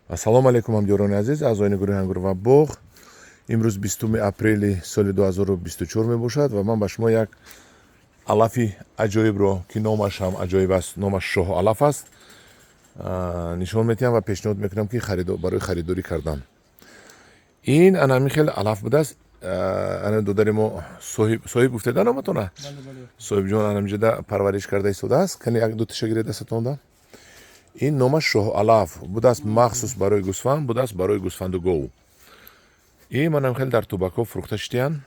Ассалому алайкум, ҳамдиёрони азиз, аъзоёни гурӯҳи «Ангур ва боғ». Имрӯз 20 апрели соли 2024 мебошад ва ман ба шумо як алафи аҷоибро, ки номаш ҳам аҷоиб аст, номаш шоҳ алаф аст, нишон медиҳам ва пешниҳод мекунам, ки барои харидорӣ кардан. Ин ана ҳамин хел алаф будааст. Ана додари мо Соҳиб гуфтеда номатона? Соҳибҷон анамҷода парвариш карда истодааст. Кани, як ду тиша гиред дастатонда. Ин номаш шоҳ алаф будааст, махсус барои гӯсфанд будааст, барои гӯсфанду гов. И манам хеле дар тубакҳо фурӯхта шудиян.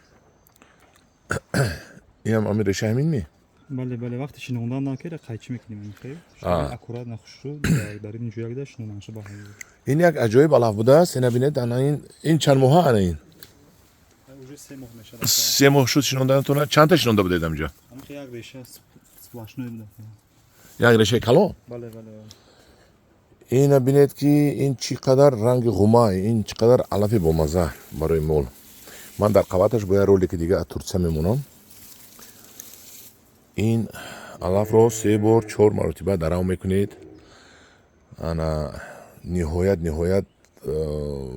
Инам ами реша ҳамин ми? Бале, вақте шинондан накера, қайчӣ мекунем, аккуратно, хушрӯ дар ин ҷоягда шинонанша ба. Ин як аҷоиб алаф будааст. Ина бинед, ана ин чанд моҳа ана ин? Уже 3 моҳ мешавад. 3 моҳ шуд шинонданатона. Чандта шинонда будед амҷа? Як реша сплошной. Як решаи калон? Бале. Ина бинед, ки ин чӣ қадар ранги ғума, ин чӣ қадар алафи бомазза барои мол. Ман дар қабаташ бо як ролики дига аз Турсия мемонам. Ин алафро се бор, чор маротиба дарав мекунед. Ана ниҳоят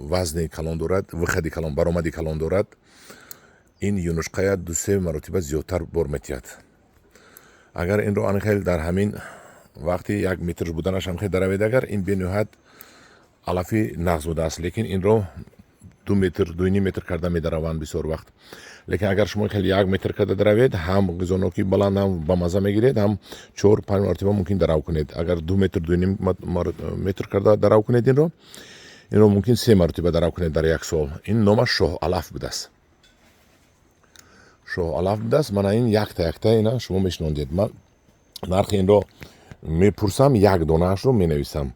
вазни калон дорад, выходи калон, баромади калон дорад. Ин юнучқая ду-се маротиба зиёдтар бор метиҳад. Агар инро ана хел дар ҳамин вақти 1 метр буданаш ҳам хел даравед, агар ин бениҳоят алафи нағз будааст. Лекин инро 2 метр, 2,5 метр карда медараванд бисёр вақт. Лекин агар шумо хеле 1 метр карда даравед, ҳам ғизонокӣ баланд, ҳам ба мазза мегиред, ҳам чор панҷ маротиба мумкин дарав кунед. Агар 2 метр, 2,5 метр карда дарав кунед, инро мумкин се маротиба дарав кунед дар як сол. Ин номаш шоҳ алаф будааст, шоҳ алаф будааст. Мана ин якта якта ина шумо мешинондед. Ман нархи инро мепурсам, як донаашро менависам,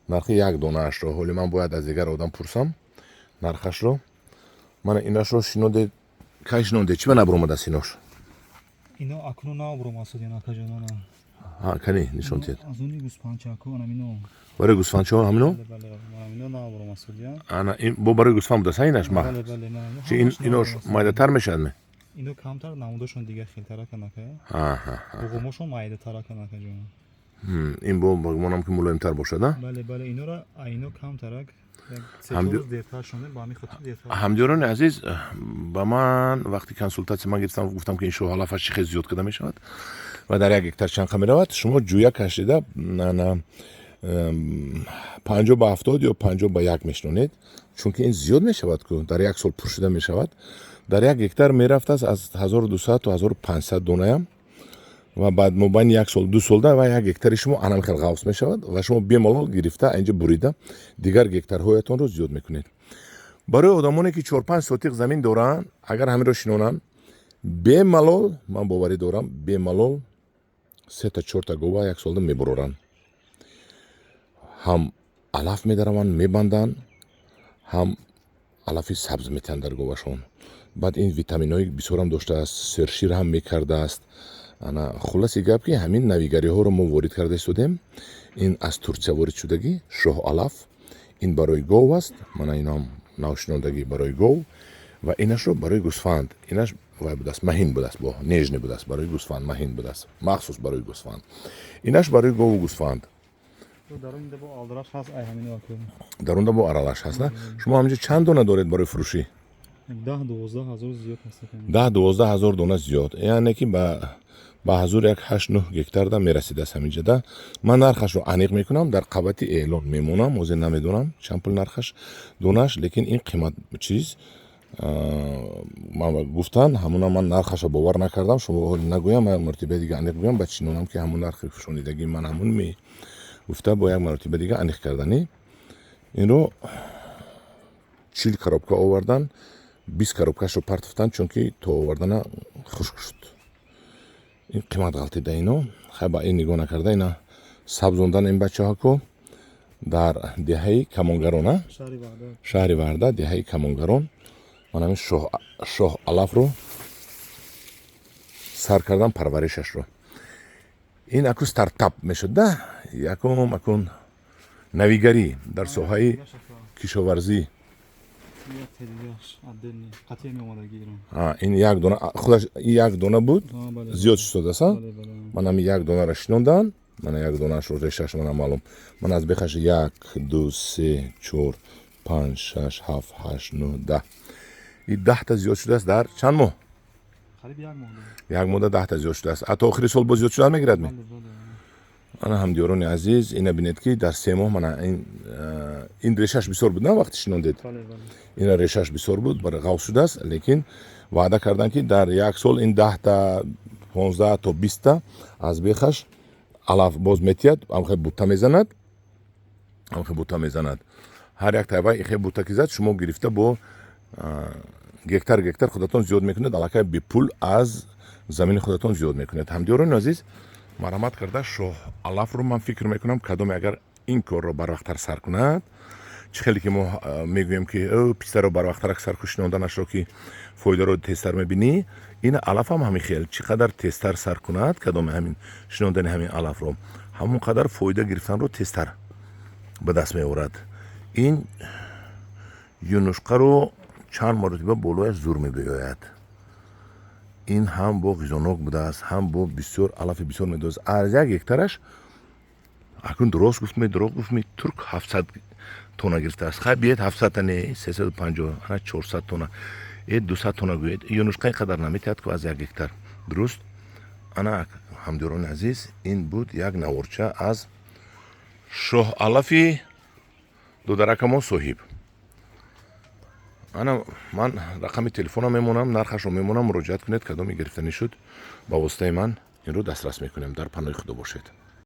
нархи як донаашро. Ҳоли ман бояд аз дигар одам пурсам нархашро. Мана инашро шинондед, кай шинондед? Чӣ ба набуромадааст инош? Ино акнун набуромастуд, акаҷонона. Ҳа, кани, нишон диҳед. Аз они гӯсфандчако, анамино. Барои гӯсфандчаҳо ҳамино? Бале, амино набуромастуд. Ана ин бо барои гӯсфанд будааст, инаш ма? Бале. Чи ин инош майдатар мешавад ме? Ино камтар, намудошон дига хелтарака нака. Буғумошон майдатарака, накаҷон. Ин бо гумонам, ки мулоимтар бошад, а? Бале, инора ино камтарак. Ҳамдиёрони азиз, ба ман вақти консултатсия ман гирифтам, гуфтам, ки ин шоҳалафаш чӣ хел зиёд карда мешавад ва дар 1 гектар чанд қа меравад. Шумо ҷӯя кашида, 50 ба 70 ё 50 ба 1 мешинонед, чунки ин зиёд мешавад ку, дар як сол пур шуда мешавад. Дар 1 гектар мерафтааст аз 1200 то 1500 донаям ва баъд мобайни як сол, 2 солда ва 1 гектари шумо анам хел ғафс мешавад ва шумо бемалол гирифта, инҷа бурида, дигар гектарҳоятонро зиёд мекунед. Барои одамоне, ки чор-панҷ сотиқ замин доранд, агар ҳаминро шинонанд, бемалол, ман боварӣ дорам, бемалол сета, чорта гова як солда мебуроранд. Ҳам алаф медараванд, мебанданд, ҳам алафи сабз метиҳанд дар говашон. Баъд ин витаминҳои бисёрам доштааст, сершир ҳам мекардааст. Ана хулоси гап, ки ҳамин навигариҳоро мо ворид карда истодем. Ин аз Турсия ворид шудагӣ шоҳ алаф, ин барои гов аст. Мана инам навшинондагӣ барои гов ва инашро барои гӯсфанд. Инаш вай будааст, маҳин будааст, бо нежный будааст, барои гӯсфанд маҳин будааст, махсус барои гӯсфанд. Инаш барои гову гӯсфанд. Дар онда бо аралаш ҳаст, на? Шумо ҳаминҷо чанд дона доред барои фурӯшӣ? 10-12 ҳазор зиёд ҳаст. 10-12 ҳазор дона зиёд, яъне ки ба ҳазур як ҳашт нӯҳ гектарда мерасидааст ҳаминҷода. Ман нархашро аниқ мекунам, дар қабати эълон мемонам. Ҳозир намедонам, чанд пул нархаш донаш, лекин ин қимат чиз ман гуфтан, ҳамуна ман нархашро бовар накардам. Шумо ҳоли нагӯям, як маротиба дига аниқ гӯям, ба чинонам, ки ҳамун нархи шунидагии ман ҳамун ме гуфта, бо як маротиба дига аниқ карданӣ. Инро 40 коробка овардан, 20 коробкашро партофтан, чунки то овардана хушк шуд. Ин қимат ғалтида ино. Хай, ба ин нигоҳ накарда, ина сабзондан ин бачаҳако дар деҳаи Камонгарон, а, шаҳри Ваҳдат, деҳаи Камонгарон. Ман ҳамин шоҳ алафро сар кардам парваришашро. Ин аку стартап мешуд да, якум акун навигарӣ дар соҳаи кишоварзӣ. Ин як дона худаш, як дона буд, зиёд шудааст. Ман ҳамин як донаро шинондан. Мана як донаашро, решаш мана маълум. Мана аз бехаш як, ду, се, чор, панҷ, шаш, ҳафт, ҳашт, нӯҳ, 10. И 10-та зиёд шудааст дар чанд моҳ? Қариб як моҳ. Як моҳда 10-та зиёд шудааст. А то охири сол боз зиёд шуда мегирад ми? Бале, бале. Ана, ҳамдиёрони азиз, ина бинед, ки дар 3 моҳ мана ин решаш бисёр буд, на, вақти шинондед? Бале, бале. Ина решаш бисёр буд, бар ғавз шудааст, лекин ваъда карданд, ки дар як сол ин 10-та, 15 то 20-та аз бехаш алаф боз метиҳад. Амхе бута мезанад, амхе бута мезанад. Ҳар як тайва ихе бута ки зад, шумо гирифта бо гектар гектар худатон зиёд мекунед, аллакай бепул аз замини худатон зиёд мекунед. Ҳамдиёрони азиз, марҳамат карда шоҳ алафро, ман фикр мекунам, кадоме агар ин корро барвақттар сар кунад, чӣ хеле ки мо мегӯем, ки пистаро барвақттарак сар ку шинонданашро, ки фоидаро тезтар мебинӣ, ин алафам ҳамин хел, чӣ қадар тезтар сар кунад кадоме ҳамин шинондани ҳамин алафро, ҳамон қадар фоида гирифтанро тезтар ба даст меорад. Ин юнушқаро чанд маротиба болояш зур мебиёяд. Ин ҳам бо ғизонок будааст, ҳам бо бисёр алафи бисёр медоз. Аз як гектараш, акун дурост гуфтме, дурӯғ гуфтме, турк 700 тонна гирифтааст. Хай, биед, 700-та не, 350, ана 400 тонна э 200 тонна гӯед, юнушқа ин қадар наметиҳад ку аз як гектар, дуруст? Ана, ҳамдиёрони азиз, ин буд як наворча аз шоҳ алафи додаракамо соҳиб. Ана, ман рақами телефонам мемонам, нархашро мемонам, муроҷиат кунед. Кадоме гирифтанӣ шуд, ба воситаи ман инро дастрас мекунем. Дар паноҳи Худо бошед.